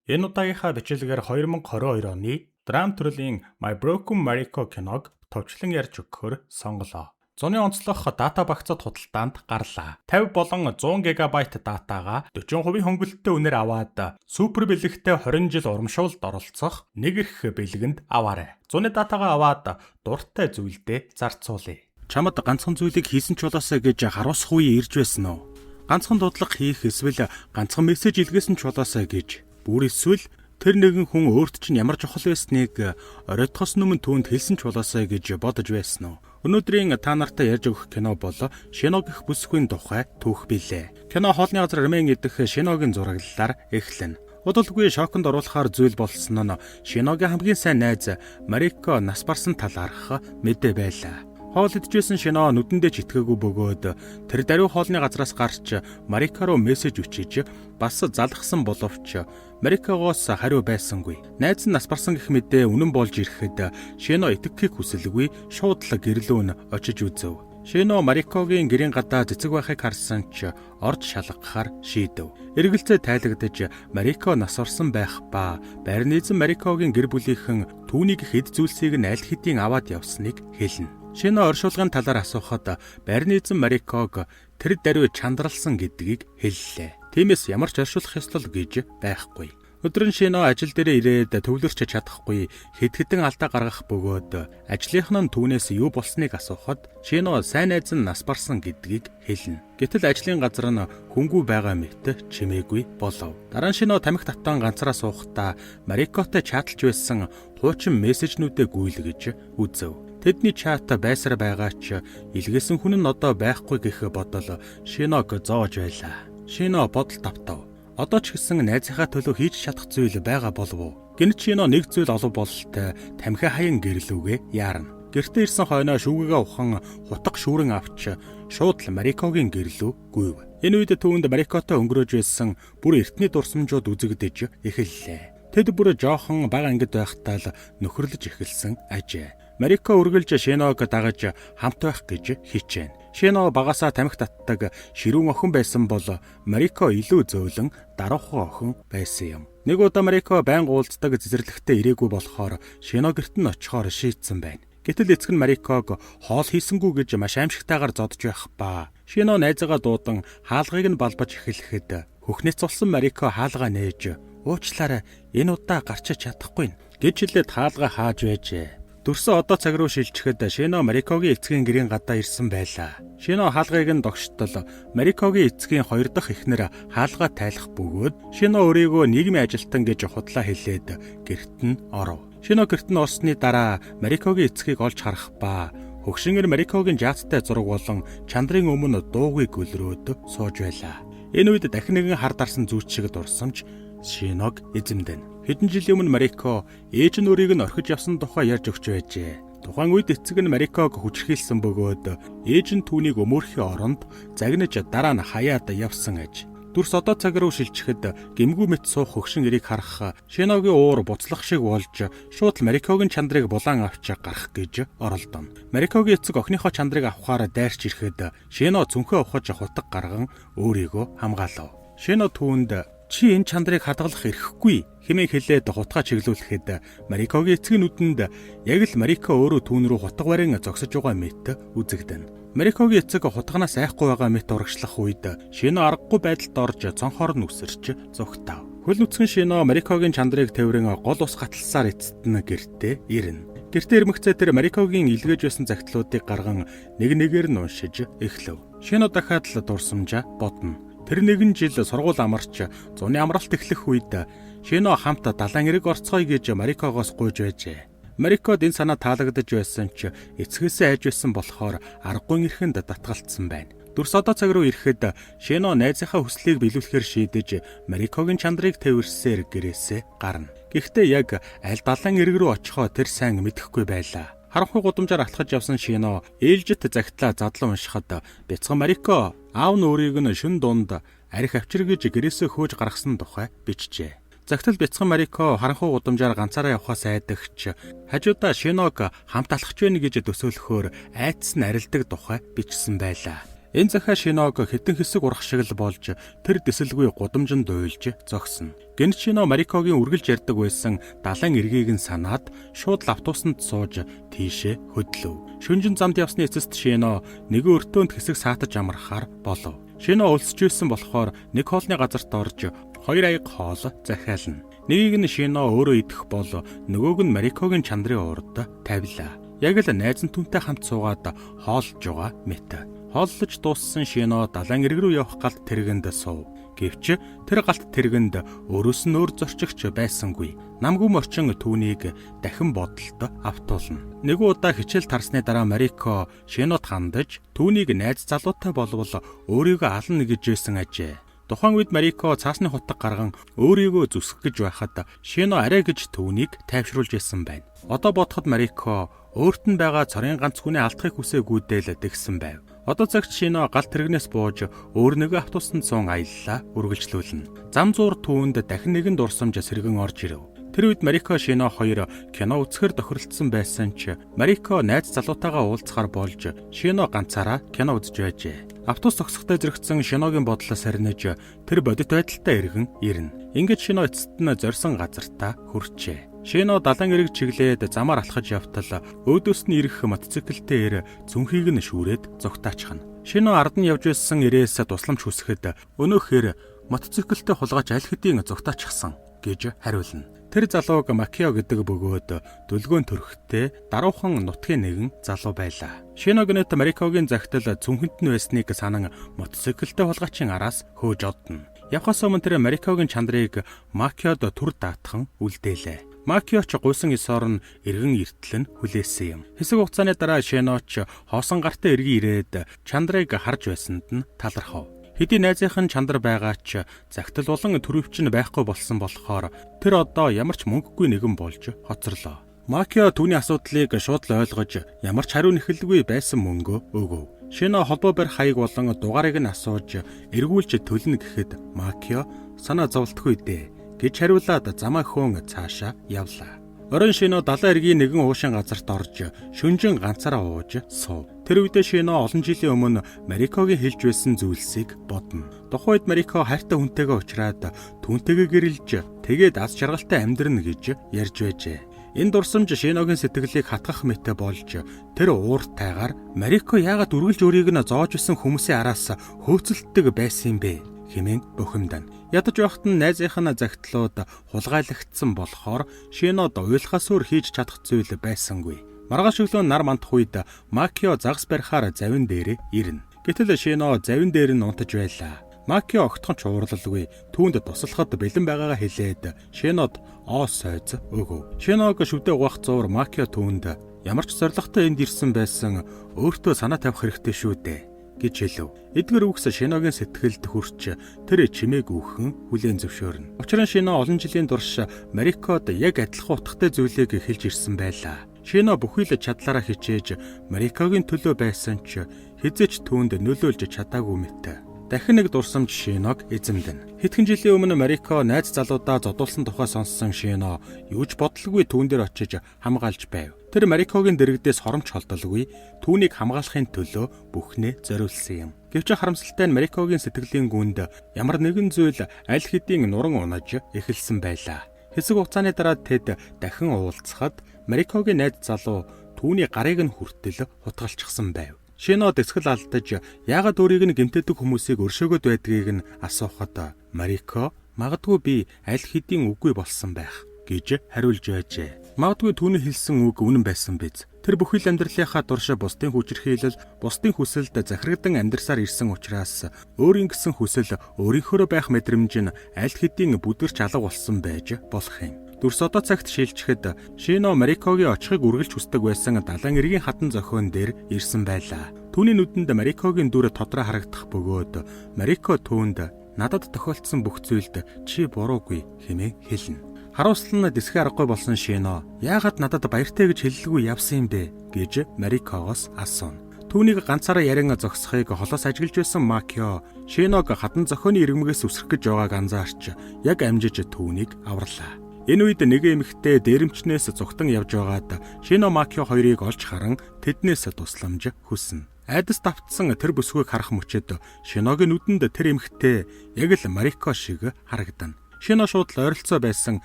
Энэ удаагийнхаа бичлэгээр 2022 оны драм төрлийн My Broken Mariko киног товчлон ярьж өгөхөөр сонголоо. Зуны онцлог дата багцад худалдаанд гарлаа. 50 болон 100 ГБ датагаа 40% хөнгөлөлттэй үнээр аваад супер бэлэгтэй 20 жил урамшуулалд оролцох нэг эрх бэлгэнд аваарай. Зуны датагаа аваад дуртай зүйлдээ зарцуулъя. Чамд ганцхан зүйлийг хийсэн ч болоосой гэж харуулсах үе ирж байсан уу? Ганцхан дуудлага хийх эсвэл ганцхан мессеж илгээсэн ч болоосой гэж. Бүр эсвэл тэр нэгэн хүн өөрт чинь ямар чухал байсныг оройтхоос өмнө түүнд хэлсэн ч болоосой гэж бодож байсан уу? Өнөөдрийн та нартай ярьж өгөх кино бол Шино гэх бүсгүйн тухай түүх билээ. Кино хоолны газар рамен идэх Шиногийн зураглалаар эхэлнэ. Удалгүй шоконд оруулахаар зүйл болсон нь Шиногийн хамгийн сайн найз Марико нас барсан талаарх мэдээ байлаа. Хоол идчихсэн Шино нүдэндээ ч итгээгүй бөгөөд тэр даруй хоолны газраас гарч Марико руу мессеж өчиж бас залгасан боловч Марикогоос хариу байсангүй. Найз нь нас барсан гэх мэдээ үнэн болж ирэхэд Шино итгэхийг хүсэлгүй шууд л гэрлүүн очиж үзэв. Шино Марикогийн гэрийн гадаа цэцэг байхыг харсан ч орж шалгахаар шийдэв. Эргэлзээ тайлагдаж Марико нас барсан байх ба байрны эзэн Марикогийн гэр бүлийнхэн түүнийг хэд зүйлсийг нь аль хэдийн аваад явсныг хэлнэ. Шино оршуулгын талаар асуухад байрны эзэн Мариког тэр даруй чандралсан гэдгийг хэллээ. Тиймээс ямар ч оршуулах ёслол гэж байхгүй. Өдөр нь Шино ажил дээрээ ирээд төвлөрч чадахгүй хэд хэдэн алдаа гаргах бөгөөд ажлынхан нь түүнээс юу болсныг асуухад Шино сайн найз нь нас барсан гэдгийг хэлнэ. Гэтэл ажлын газар нь хүнгүй байгаа мэт чимээгүй болов. Дараа нь Шино тамхи татан ганцаараа суухдаа Марикотой чаталж байсан хуучин мессежнүүдээ гүйлгэж үзэв. Тэдний чат байсаар байгаа ч илгээсэн хүн нь одоо байхгүй гэх бодол Шиног зоож байлаа. Шино бодол тавтав. Одоо ч гэсэн найзынхаа төлөө хийж чадах зүйл байгаа болов уу? Гэнэт Шино нэг зүйл олов бололтой тамхи хаян гэрлүүгээ яарна. Гэртээ ирсэн хойноо шүүгээгээ ухан хутга шүүрэн авч шууд л Марикогийн гэрлүү гүйв. Энэ үед түүнд Марикотой өнгөрөөж байсан бүр эртний дурсамжууд үзэгдэж эхэллээ. Тэд бүр жоохон бага ангид байхдаа л нөхөрлөж эхэлсэн ажээ. Марико үргэлж Шиног дагаж хамт байх гэж хичээнэ. Шино багасаа тамхи татдаг ширүүн охин байсан бол Марико илүү зөөлөн даруухан охин байсан юм. Нэг удаа Марико байнга уулздаг цэцэрлэгтээ ирээгүй болохоор Шино гэрт нь очихоор шийдсэн байна. Гэтэл эцэг нь Мариког хоол хийсэнгүй гэж маш аимшигтайгаар зодож байх ба. Шино найзаагаа дуудан хаалгыг нь балбаж эхлэхэд хөхнөөс цулсан Марико хаалгаа нээж "Уучлаарай, энэ удаа гарч чадахгүй" гэж хэлээд хаалгаа хааж байжээ. Дүрсэн одоо цаг руу шилжихэд Шино Марикогийн эцгийн гэрийн гадаа ирсэн байлаа. Шино хаалгыг нь догштол Марикогийн эцгийн хоёр дахь эхнэр хаалгаа тайлах бөгөөд Шино өөрийгөө нийгмийн ажилтан гэж худлаа хэлээд гэрт нь оров. Шино гэрт нь орсны дараа Марикогийн эцгийг олж харах ба хөгшингэр Марикогийн жаацтай зураг болон чандрын өмнө дуугүй гөлрөөд сууж байлаа. Энэ үед дахин нэгэн хар дарсан зүйч шиг дурсамж Шиног эзэмдэнэ. Хэдэн жилийн өмнө Марико ээж нь өөрийг нь орхиж явсан тухай ярьж өгч байжээ. Тухайн үед эцэг нь Мариког хүчирхийлсэн бөгөөд ээж нь түүнийг өмөөрхийн оронд загнаж дараа нь хаяад явсан аж. Дүрс одоо цаг руу шилжихэд гэмгүй мэт суух хөгшин эрийг харах Шиногийн уур буцлах шиг болж шууд л Марикогийн чандрыг булаан авч гарах гэж оролдоно. Марикогийн эцэг охиныхоо чандрыг авахаар дайрч ирэхэд Шино цүнхээ ухаж хутга гарган өөрийгөө хамгаалав. Шино түүнд "Чи энэ чандрыг хадгалах эрхгүй" хэмээн хэлээд хутгаа чиглүүлэхэд Марикогийн эцгийн нүдэнд яг л Марико өөрөө түүн рүү хутга барин зогсож байгаа мэт үзэгдэнэ. Марикогийн эцэг хутганаас айхгүй байгаа мэт урагшлах үед Шино аргагүй байдалд орж цонхоор нь үсэрч зугтав. Хөл нүцгэн Шино Марикогийн чандрыг тээврэн гол ус гаталсаар эцэст нь гэртээ ирнэ. Гэртээ ирмэгцээ тэр Марикогийн илгээж байсан захидлуудыг гарган нэг нэгээр нь уншиж эхлэв. Шино дахиад л дурсамжаа бодно. Тэр нэгэн жил сургууль амарч зуны амралт эхлэх үед Шино хамт далайн эрэг орцгоё гэж Марикогоос гуйж байжээ. Марикод энэ санаа таалагдаж байсан ч эцгээсээ айж байсан болохоор аргагүй эрхэнд татгалцсан байна. Дүрс одоо цаг руу ирэхэд Шино найзынхаа хүслийг биелүүлэхээр шийдэж Марикогийн чандрыг тээвэрсээр гэрээсээ гарна. Гэхдээ яг аль далайн эрэг рүү очихоо тэр сайн мэдэхгүй байлаа. Харанхуй гудамжаар алхаж явсан Шино ээлжит захидлаа задлан уншихад бяцхан Марико аав нь өөрийг нь шөнө дунд архи авчир гэж гэрээсээ хөөж гаргасан тухай бичжээ. Захидал бяцхан Марико харанхуй гудамжаар ганцаараа явхаас айдагч хажуудаа Шиног хамт алхаж байна гэж төсөөлөхөөр айдас нь арилдаг тухай бичсэн байлаа. Энэ захиа Шиног хитэн хэсэг урах шиг л болж тэр дэсэлгүй гудамжинд уйлж зогсно. Гэнэт Шино Марикогийн үргэлж ярьдаг байсан далайн эргийг нь санаад шууд л автобусанд сууж тийшээ хөдлөв. Шөнөжин замд явсны эцэст Шино нэгэн өртөөнд хэсэг саатаж амрахаар болов. Шино өлсөж байсан болохоор нэг хоолны газарт орж 2 аяга хоол захиална. Нэгийг нь Шино өөрөө идэх бол нөгөөг нь Марикогийн чандрын урд тавилаа. Яг л найз нь түүнтэй хамт суугаад хооллож байгаа мэт. Хооллож дууссан Шино далайн эрэг рүү явах галт тэргэнд суув. Гэвч тэр галт тэргэнд өөрөөс нь өөр зорчигч байсангүй. Намгүм орчин түүнийг дахин бодолд автуулна. Нэгэн удаа хичээл тарсны дараа Марико Шинод хандаж түүнийг найз залуутай болвол өөрийгөө ална гэж байсан ажээ. Тухайн үед Марико цаасны хутаг гарган өөрийгөө зүсгэх гэж байхад Шино арай гэж түүнийг тайвшруулж байсан байна. Одоо бодоход Марико өөрт нь байгаа цорын ганц хүнээ алдахыг хүсээгүйдээ л тэгсэн байв. Одоо цагт Шино галт тэрэгнээс бууж өөр нэгэн автобусанд суун аяллаа үргэлжлүүлнэ. Зам зуур түүнд дахин нэгэн дурсамж сэргэн орж ирэв. Тэр үед Марико Шино хоёр кино үзэхээр тохиролцсон байсан ч Марико найз залуутайгаа уулзахаар болж Шино ганцаараа кино үзэж байжээ. Автобус зогсохдоо зэрэгцсэн Шиногийн бодлоос сарниж тэр бодит байдалтай эргэн ирнэ. Ингээд Шино эцэст нь зорьсон газартаа хүрчээ. Шино далайн эрэг чиглээд замаар алхаж явтал өөдөөс нь ирэх мотоциклтэй эр цүнхийг нь шүүрээд зугтаачхна. Шино ард нь явж байсан эрээс тусламж хүсэхэд өнөөх эр мотоциклтэй хулгайч аль хэдийн зугтаачихсан гэж хариулна. Тэр залууг Макио гэдэг бөгөөд дүлгөөн төрхтэй даруухан нутгийн нэгэн залуу байлаа. Шино гэнэт Марикогийн захидал цүнхэнд нь байсныг санан мотоциклтэй хулгайчийн араас хөөж одно. Явхаас өмнө тэр Марикогийн чандрыг Макиод түр даатхан үлдээлээ. Макио ч гуйсан ёсоор нь эргэн эртэл нь хүлээсэн юм. Хэсэг хугацааны дараа Шино ч хоосон гартаа эргэн ирээд чандрыг харж байсанд нь талархав. Хэдий найзынх нь чандар байгаа ч захидал болон төрөвч нь байхгүй болсон болохоор тэр одоо ямар ч мөнгөгүй нэгэн болж хоцорлоо. Макио түүний асуудлыг шууд л ойлгож ямар ч хариу нэхэлгүй байсан мөнгөө өгөв. Шино холбоо барих хаяг болон дугаарыг нь асууж эргүүлж төлнө гэхэд Макио санаа зовлтгүй дээ гэж хариулаад замаа хөөн цаашаа явлаа. Оройн Шино далайн эргийн нэгэн уушин газарт орж шөнөжин ганцаараа ууж суув. Тэр үедээ Шино олон жилийн өмнө Марикогийн хэлж байсан зүйлсийг бодно. Тухайн үед Марико хайртай хүнтэйгээ уулзраад түүнтэйгээ гэрэлж тэгээд аз жаргалтай амьдрна гэж ярьж байжээ. Энэ дурсамж Шиногийн сэтгэлийг хатгах мэтэ болж тэр ууртайгаар Марико яагаад үргэлж өөрийг нь зоож исэн хүмүүсийн араас хөөцөлддөг байсан юм бэ хэмээн бухимдана. Ядаж байхад нь найзынх нь захидлууд хулгайлагдсан болохоор Шинод уйлахаас өөр хийж чадах зүйл байсангүй. Маргааш өглөө нар мандах үед Макио загас барихаар завин дээр ирнэ. Гэтэл Шино завин дээр нь унтаж байлаа. Макио огтхон ч уурлалгүй түүнд туслахад бэлэн байгаагаа хэлээд Шинод оо сойз өгөв. Шиног шүдэ угаах зуур Макио түүнд ямар ч зорилготой энд ирсэн байсан өөртөө санаа тавих хэрэгтэй шүү дээ гэж хэлв. Эдгээр үгс Шиногийн сэтгэлд хүрч тэр чимээг үхэн хүлээн зөвшөөрнө. Учир нь Шино олон жилийн турш Марикод яг адилхан утгатай зүйлийг хэлж ирсэн байлаа. Шино бүхий л чадлаараа хичээж Марикогийн төлөө байсан ч хэзээ ч түүнд нөлөөлж чадаагүй мэт. Дахин нэг дурсамж Шиног эзэмдэнэ. Хэдхэн жилийн өмнө Марико найз залуудаа зодуулсан тухай сонссон Шино юу ч бодлогогүй түүн дээр очиж хамгаалж байв. Тэр Марикогийн дэргэдээс хоромч холдолгүй түүнийг хамгаалахын төлөө бүхнээ зориулсан юм. Гэвч харамсалтай нь Марикогийн сэтгэлийн гүнд ямар нэгэн зүйл аль хэдийн нуран унаж эхэлсэн байлаа. Хэсэг хугацааны дараа тэд дахин уулзахад Марикогийн найз залуу түүний гарыг нь хүртэл хутгалчихсан байв. Шино дэсгэл алдаж яагаад өөрийг нь гэмтээдэг хүмүүсийг өршөөгөөд байдгийг нь асуухад Марико магадгүй би аль хэдийн үгүй болсон байх гэж хариулж байжээ. Магадгүй түүний хэлсэн үг үнэн байсан биз. Тэр бүхий л амьдралынхаа турш бусдын хүчирхийлэл, бусдын хүсэлд захирагдан амьдарсаар ирсэн учраас өөрийн гэсэн хүсэл өөрийнхөөрөө байх мэдрэмж нь аль хэдийн бүдгэрч алга болсон байж болох юм. Дүрс одоо цагт шилжихэд Шино Марикогийн очихыг үргэлж хүсдэг байсан далайн эргийн хатан зохион дээр ирсэн байлаа. Түүний нүдэнд Марикогийн дүр тодроо харагдах бөгөөд Марико түүнд надад тохиолдсон бүх зүйлд чи буруугүй хэмээн хэлнэ. Харуулсан нь дэсхээ аргагүй болсон Шино яагаад надад баяртай гэж хэлэлгүй явсан юм бэ гэж Марикогоос асууна. Түүнийг ганцаараа ярин зогсохыг холоос ажиглаж байсан Макио Шиног хатан зохионы ирмэгээс үсрэх гэж байгааг анзаарч яг амжиж түүнийг аварлаа. Энэ үед нэгэн эмэгтэй дээрэмчнээс зугтан явж байгаад Шино Макио хоёрыг олж харан тэднээс тусламж хүснэ. Айдас давтсан тэр бүсгүйг харах мөчид Шиногийн нүдэнд тэр эмэгтэй яг л Марико шиг харагдана. Шино шууд л ойролцоо байсан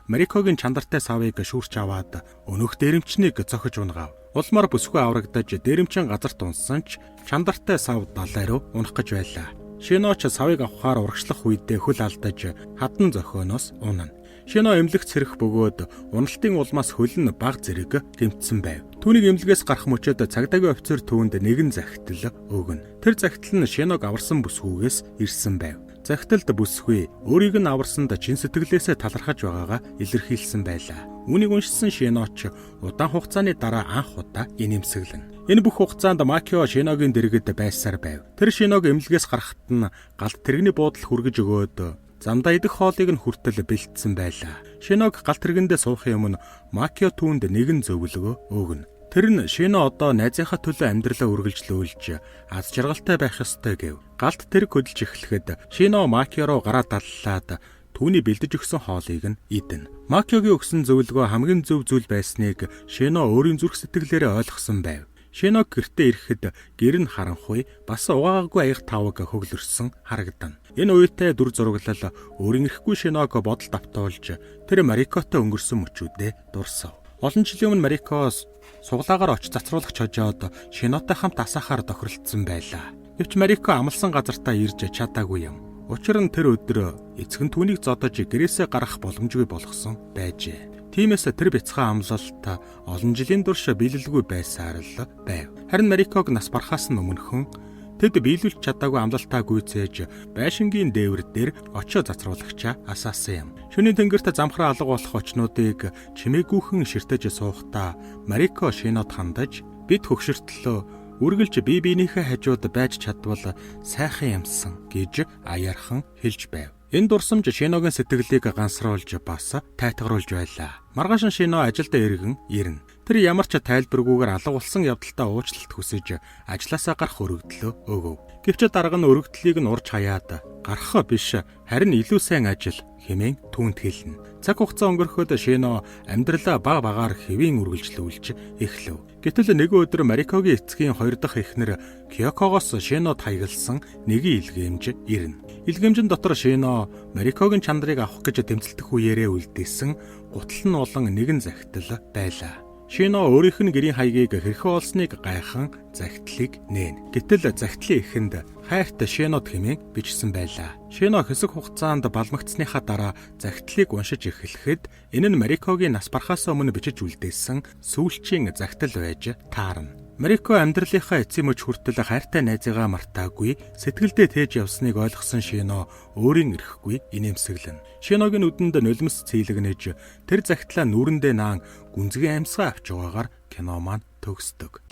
Марикогийн чандартай савыг шүүрч аваад өнөөх дээрэмчнийг цохиж унгаав. Улмаар бүсгүй аврагдаж, дээрэмчин газарт унсан ч чандартай сав далай руу унах гэж байлаа. Шино ч савыг авахаар урагшлах үедээ хөл алдаж, хадан зохионоос унана. Шино эмнэлэг цэрэх бөгөөд уналтын улмаас хөл нь баг зэрэг гэмтсэн байв. Түүнийг эмнэлгээс гарах мөчид цагдаагийн офицер түүнд нэгэн захидал өгнө. Тэр захидал нь Шиног аварсан бүсгүйгээс ирсэн байв. Захидалд бүсгүй өөрийг нь аварсанд чин сэтгэлээсээ талархаж байгаагаа илэрхийлсэн байлаа. Үүнийг уншсан Шино ч удаан хугацааны дараа анх удаа инээмсэглэнэ. Энэ бүх хугацаанд Макио Шиногийн дэргэд байсаар байв. Тэр Шиног эмнэлгээс гарахад нь галт тэрэгний буудал хүргэж өгөөд, замдаа идэх хоолыг нь хүртэл бэлдсэн байлаа. Шиног галт тэргэндээ суухын өмнө Макио түүнд нэгэн зөвлөгөө өгнө. Тэр нь Шино одоо найзынхаа төлөө амьдралаа үргэлжлүүлж, аз жаргалтай байх ёстой гэв. Галт тэрэг хөдөлж эхлэхэд Шино Макио руу гараа даллаад, түүний бэлдэж өгсөн хоолыг нь идэнэ. Макиогийн өгсөн зөвлөгөө хамгийн зөв зүйл байсныг Шино өөрийн зүрх сэтгэлээрээ ойлгосон байв. Шино гэртээ ирэхэд гэр нь харанхуй, бас угаагаагүй аяга таваг хөглөрсөн харагдана. Энэ уяатай дүр зураглал өөрийн эрхгүй Шиног бодолд автуулж, тэр Марикотой өнгөрсөн мөчүүдээ дурсав. Олон жилийн өмнө Марикоос сугалаагаар очиж цацруулах чожоод Шинотой хамт асаахаар тохиролцсон байлаа. Гэвч Марико амласан газартаа ирж чадаагүй юм. Учир нь тэр өдөр эцэг нь түүнийг зодож, гэрээсээ гарах боломжгүй болгосон байжээ. Тиймээс тэр бяцхан амлалт олон жилийн турш биелэлгүй байсаар л байв. Харин Мариког нас барахаас нь өмнөхөн тэд биелүүлж чадаагүй амлалтаа гүйцээж, байшингийн дээвэр дээр очоо цацруулагчаа асаасан юм. Шөнийн тэнгэрт замхраа алга болох очнуудыг чимээгүйхэн ширтэж суухдаа Марико Шинод хандаж, "Бид хөгшөртлөө үргэлж бие биенийхээ хажууд байж чадвал сайхан юмсан" гэж аяархан хэлж байв. Энэ дурсамж Шиногийн сэтгэлийг гансруулж, бас тайтгаруулж байлаа. Маргааш нь Шино ажилдаа эргэн ирнэ. Тэр ямар ч тайлбаргүйгээр алга болсон явдалтай уучлалт хүсэж, ажлаасаа гарах өргөдлөө өгөв. Гэвч дарга нь өргөдлийг нь урж хаяад, гарах биш, харин илүү сайн ажил хэмээн түүнд хэлнэ. Цаг хугацаа өнгөрөхөд Шино амьдралаа бага багаар хэвийн үргэлжлүүлж эхлэв. Гэтэл нэгэн өдөр Марикогийн эцгийн хоёр дахь эхнэр Кёкогоос Шинод хаягласан нэгэн илгээмж ирнэ. Илгээмжин дотор Шино Марикогийн чандрыг авах гэж тэмцэлдэх үеэрээ үлдээсэн гутал нь болон нэгэн захидал байлаа. Шино өөрийнх нь гэрийн хаягийг хэрхэн олсныг гайхан захидлыг нээнэ. Гэтэл захидлын эхэнд "Хайрт Шинод" хэмээн бичсэн байлаа. Шино хэсэг хугацаанд балмагцсныхаа дараа захидлыг уншиж эхлэхэд энэ нь Марикогийн нас барахаас өмнө бичиж үлдээсэн сүүлчийн захидал байж таарна. Марико амьдралынхаа эцсийн мөч хүртэл хайртай найзыгаа мартаагүй сэтгэлдээ тээж явсныг ойлгосон Шино өөрийн эрхгүй инээмсэглэнэ. Шиногийн нүдэнд нулимс цэйлэгнэж, тэр захидлаа нүүрэндээ наан гүнзгий амьсгаа авч байгаагаар кино маань төгсдөг.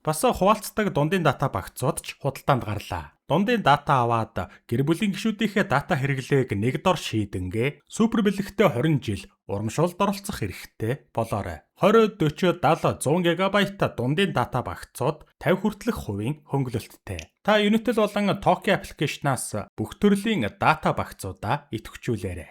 Бас хуваалцдаг дундын дата багцууд ч худалдаанд гарлаа. Дундын дата аваад гэр бүлийн гишүүдийнхээ дата хэрэглээг нэг дор шийдэнгээ супер бэлэгтэй 20 жил урамшуулалд оролцох эрхтэй болоорой. 20, 40, 70, 100 ГБ дундын дата багцууд 50 хүртэлх хувийн хөнгөлөлттэй. Та Unitel болон Toki application аас бүх төрлийн дата багцуудаа идэвхжүүлээрэй.